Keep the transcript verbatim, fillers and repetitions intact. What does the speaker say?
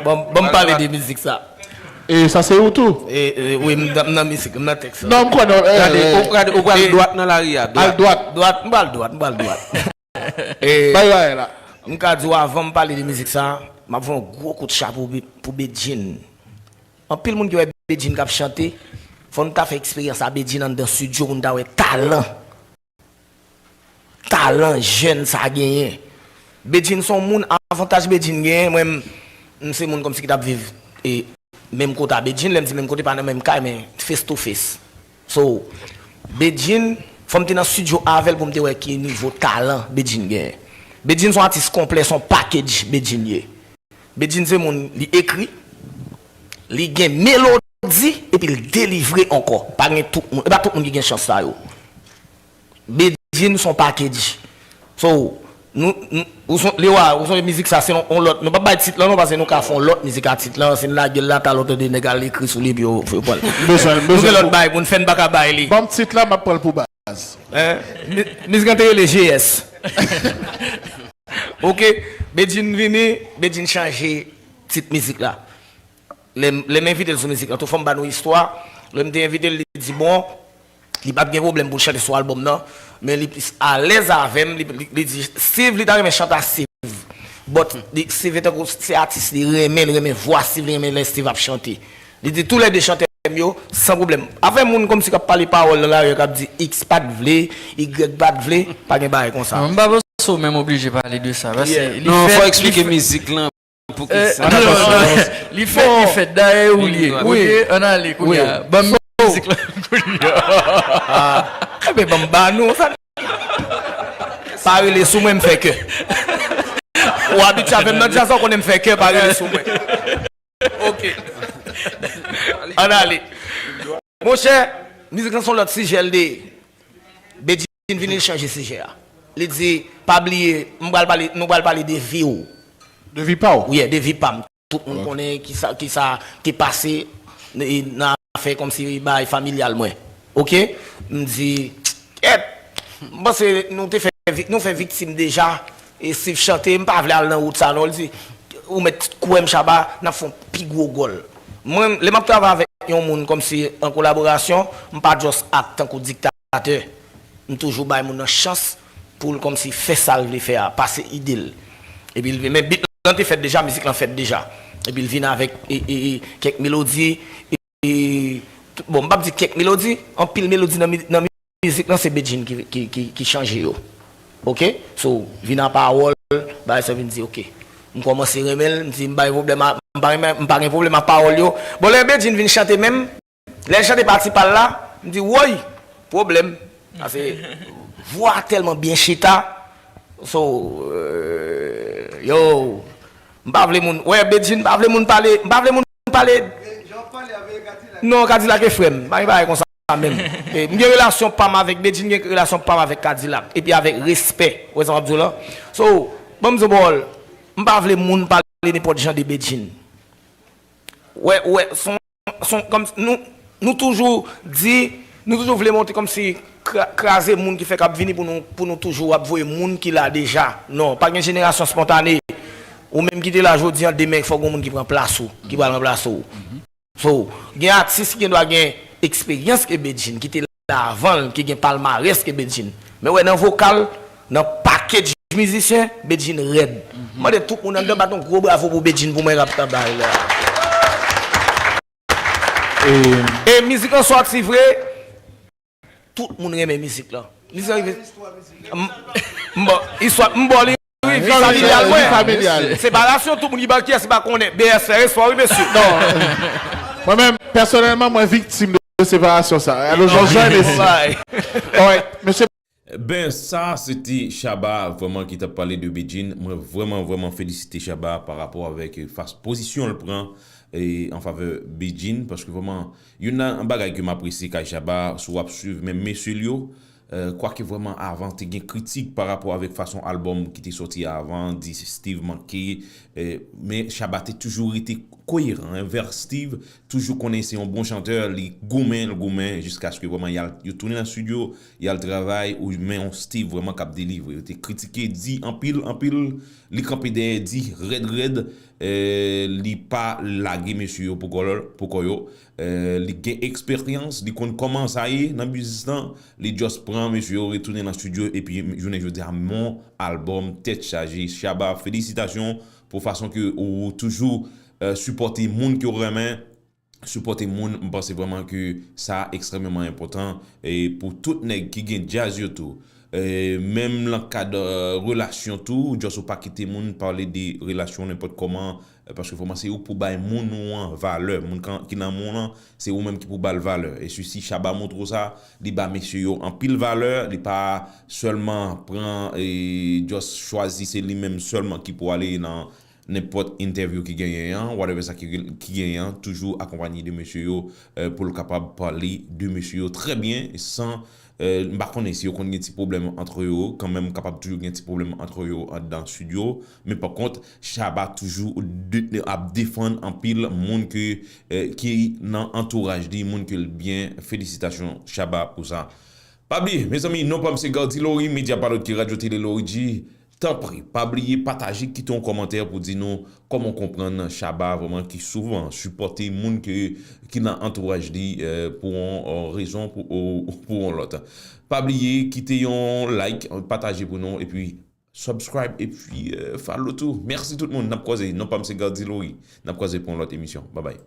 Ban m pale de mizik sa. E sa se ou tou? E, e, wi, m nan, m nan mizik, m nan tèks la. Non, m konnen. Gade, ou, gade, ou pral dwat nan lari a, al dwat. Dwat, m pral dwat, m pral dwat. E, bay, bay la. M ka di w, avan m pale de mizik sa, m ap voye yon gwo kout chapo pou Be-, pou Bedjine. Anpil moun ki wè Bedjine k ap chante, fò nou ta fè eksperyans a Bedjine anndan estidyo pou nou ta wè talan. Talan jèn sa genyen. Bedjine se yon moun, avantaj Bedjine genyen, mwen, m, m se moun kòmsi ki t ap viv e menm kote a Bedjine, lè m di menm kote, pa nan menm kay, men face to face. So, Bedjine, fò m te nan estidyo avè l pou m te wè ki nivo talan Bedjine genyen. Bedjine se yon atis konplè, se yon package Bedjine ye. Bedjine se moun, li ekri, li gen melodi, epi l delivre ankò. Pa gen tout moun, e pa tout moun ki gen chans sa yo. Bedjine se yon package. So, nou, nou, ou son, Lewa, ou sonje mizik sa, se yon, yon lòt, nou p ap bay tit lan non, paske nou ka fè yon lòt mizik a tit lan, si n lage l la, talè w tande nèg al ekri sou li, epi yo, yo pran l. Nou gen lòt bagay pou n fè, n pa ka bay li. Ban m tit la, m ap pran l pou baz. Hein? Mi-, mizik lan te rele G S. Ok, Bedjine vini, Bedjine chanje tit mizik la. Lè m, lè m envite l sou mizik lan, tou fò m ba nou istwa. Lè m te envite l, li di bon, li p ap gen pwoblèm pou l chante sou albòm nan, men li plis alèz avè m, li, li, li di Steve, li ta renmen chante a Steve. But li, Steve tankou se atis li renmen, li renmen vwa Steve, li renmen lè Steve ap chante. Li di toulède chantè m yo, san pwoblèm. Afè moun kòmsi k ap pale pawòl nan lari a, k ap di X pa t vle, Y pa t vle, pa gen bagay konsa. Non, m pa panse w menm oblije pale de sa, paske li fèt, li fèt. Non, fò eksplike mizik lan. Poukisa? Non, non, non. Li fèt, li fèt. Dayè ou li ye. Ok, ann ale kounye a. Ban m mizik lan kounye a. Enben, ban m ba nou sa. Pa rele sou mwen, m fè kè. Ou abitye avè m nan djaz, ou konnen m fè kè, pa rele sou mwen. Ok. Ann ale. Monchè, mizik lan se yon lòt sijè l de. Bedjine vini, li chanje sijè a. Li di, pa bliye, m pral pale, nou pral pale de vi w. De vi pa w? Wi, de vi pa m. Tout moun konnen kisa, kisa te pase, e, nan afè kòmsi bagay familyal mwen. Ok? M di, kèt, m panse nou te fè, vi-, nou fè viktim deja. E Steve chante, m pa vle al nan wout sa non. Li di, ou mèt kwè m, Shabba, n ap fè yon pi gwo gòl. Mwen, lè m ap travay avèk yon moun kòmsi an kolaborasyon, m pa just act tankou diktatè. M toujou bay moun nan chans pou l kòmsi fè sa l vle fè a, pase ide l. Epi l vin, men beat lan te fèt deja, mizik lan fèt deja. Epi l vin avèk, e, e, e, kèk melodi, e, bon, m p ap di kèk melodi, anpil melodi nan mi-, nan mizik lan se Bedjine ki, ki, ki, ki chanje yo. Ok? So, vin a pawòl, bagay sa vin di, ok. M kòmanse renmen l, m di, m pa gen pwoblèm a, m pa renmen, m pa gen pwoblèm a pawòl yo. Bon, lè Bedjine vin chante menm, lè l chante pati pa l la, m di, woy, pwoblèm. Paske vwa a tèlman byen chita. So, euh, yo, m pa vle moun, wè, Bedjine, m pa vle moun pale, m pa vle moun pale. Non, Kadilak e frè m, pa gen bagay konsa menm. E, m gen relasyon pa m avèk Bedjine, gen relasyon pa m avèk Kadilak. Epi avèk respè, wè sa m ap di w lan. So, ban m di w bòl, m pa vle moun pale nenpòt jan de Bedjine. Wè, wè, son, son, kòm, nou, nou toujou di, nou toujou vle montre kòmsi kra-, kraze moun ki fèk ap vini pou nou, pou nou toujou ap voye moun ki la deja. Non, pa gen jenerasyon spontane. Ou menm ki te la jodi a, demen fòk gon moun ki pran plas ou, ki pral ranplase w. So, gen atis ki gen dwa gen eksperyans ke Bedjine, ki te la avan l, ki gen palmarès ke Bedjine. Men wè nan vokal, nan package mizisyen, Bedjine rèd. Mande tout moun anndan bat yon gwo bravo pou Bedjine pou mwen k ap travay la. E, e mizik lan sòti vre, tout moun renmen mizik lan. Mizik lan rive. M, m, bon, istwa, m, bon, li rive familyal, mwen. Separasyon, tout moun ki ba kiyès ki pa konnen. B S fè respè, wi, mesye. Non. Mwen menm, pèsonèlman, mwen viktim de separasyon sa. Alò, jan jwenn esi. Alright, mesye. Ben, sa, se te Shabba, vrèman, ki t ap pale de Bedjine. Mwen vrèman, vrèman felisite Shabba pa rapò avèk, e, fas-, pozisyon l pran, e, an favè Bedjine, paske vrèman, youn nan bagay ke m apresye kay Shabba, si w ap swiv menm mesye l yo, e, kwake vrèman avan te gen kritik pa rapò avèk fason albòm ki te sòti avan, di Steve manke, e, men Shabba te toujou rete koyeran envè Steve, toujou konnen se yon bon chantè, li goumen, l goumen, jiskaske vrèman y al, yo tounen nan estidyo, y al travay, ou men yon Steve vrèman k ap delivre. Yo te kritike, di anpil, anpil, li kanpe dèyè, di rèd, rèd, Eh, li pa lage mesye yo pou kò, pou kò yo. Eh, li gen eksperyans, li konn kòman sa ye nan biznis lan. Li just pran mesye yo, retounen nan estidyo, epi jounen jodi a, yon albòm tèt chaje. Shabba, felisitasyon pou fason ke ou toujou eh, sipòte moun ke w renmen, sipòte moun, m panse vrèman ke sa ekstrèmeman enpòtan e pou tout nèg ki gen djaz yo tou. E menm nan kad eh, relasyon tou, just ou pa kite moun pale de relasyon nenpòt kòman, eh, paske vrèman se ou pou bay moun ou an valè, moun kan- ki nan moun an, se ou menm ki pou ba l valè. E si, si Shabba montre w sa, li ba mesye yo anpil valè, li pa sèlman pran e just chwazi se li menm sèlman ki pou ale nan nenpòt entèvyou ki genyen an, whatever sa ki, ki genyen an, toujou akonpanye de mesye yo eh, pou l kapab pale de mesye yo trè byen, san eh, m pa konnen si yo konn gen ti pwoblèm antre yo, kanmenm kapab toujou gen ti pwoblèm antre yo anndan estidyo, men pa kont, Shabba toujou de- ap defann anpil moun ke eh, ki nan antouraj li, moun ke l byen, felisitasyon Shabba pou sa. Pa bliye, mezanmi, non pa m se Gardy Laurie, medya pa lòt ke Radyo Tele Laurie G. Tanpri, pa bliye pataje, kite yon kòmantè pou di nou kòman w konprann Shabba vrèman ki souvan sipòte moun ke, ki nan antouraj li eh, pou yon eh, rezon pou, ou- pou yon lòt. Pa bliye kite yon like, pataje pou nou, epi subscribe, epi eh, follow tou. Mèsi tout moun, n ap kwaze. Non pa m se Gardy Laurie. N ap kwaze pou yon lòt emisyon. Babay.